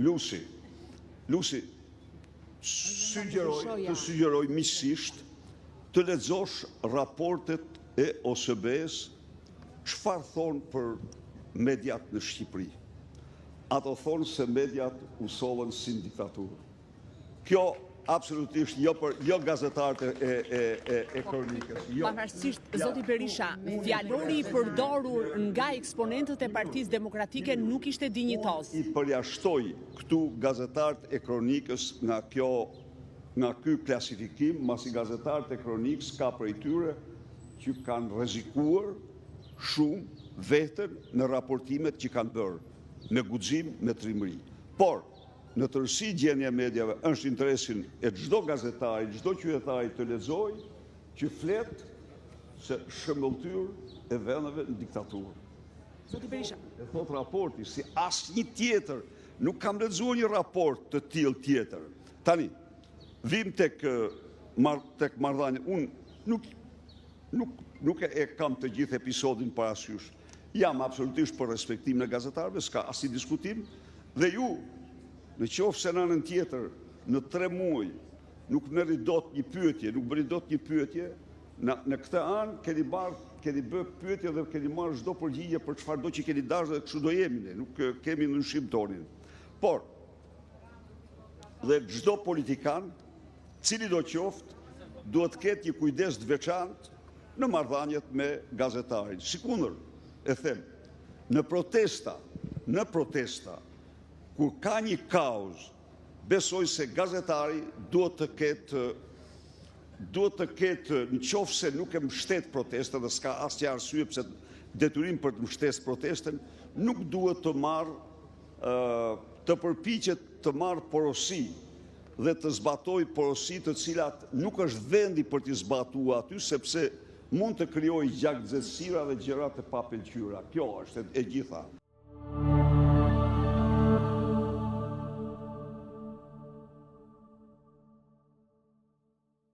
Lusi, Lusi, sugjeroj, të sugjeroj miqësisht të lexosh raportet e OSBE-s çfarë thonë për mediat në Shqipëri. Ato thonë se mediat u sollën si në diktaturë. Kjo absolutisht jo për jo gazetarët e e e e, e kronikës, jo. Pavarësisht, zoti Berisha, fjalori i përdorur nga eksponentët e Partisë Demokratike nuk ishte dinjitoz. I përjashtoj këtu gazetarët e kronikës nga kjo nga ky klasifikim, masi gazetarët e kronikës ka prej tyre që kanë rrezikuar shumë veten në raportimet që kanë bërë, me guxim, me trimëri. Por, në tërësi gjendja e mediave është interesin e çdo gazetari, çdo qytetari të lexojë që flet se shëmbëlltyrë e vendeve në diktaturë. Zoti Berisha. E thot raporti si asnjë tjetër, nuk kam lexuar një raport të tillë tjetër. Tani, vim tek mar, tek marrëdhënia. Unë nuk nuk nuk e kam të gjithë episodin parasysh. Jam absolutisht për respektimin e gazetarëve, s'ka asnjë diskutim dhe ju në qoftë se në anën tjetër në 3 muaj nuk merrni dot një pyetje, nuk bëni dot një pyetje, në në këtë anë keni marrë, keni bë pyetje dhe keni marrë çdo përgjigje për çfarë do që keni dashur dhe kështu do jemi ne, nuk kemi ndryshim tonin. Por dhe çdo politikan, cili do qoftë, duhet të ketë një kujdes të veçantë në marrëdhëniet me gazetarin. Sikundër e them, në protesta, në protesta, kur ka një kauzë, besoj se gazetari duhet të ketë duhet të ketë, në qoftë se nuk e mbështet protestën dhe s'ka asnjë arsye pse detyrim për të mbështes protestën, nuk duhet të marrë të përpiqet të marrë porosi dhe të zbatoj porosi të cilat nuk është vendi për t'i zbatuar aty, sepse mund të krijojë gjaknxehtësira dhe gjëra të papëlqyera. Kjo është e gjitha.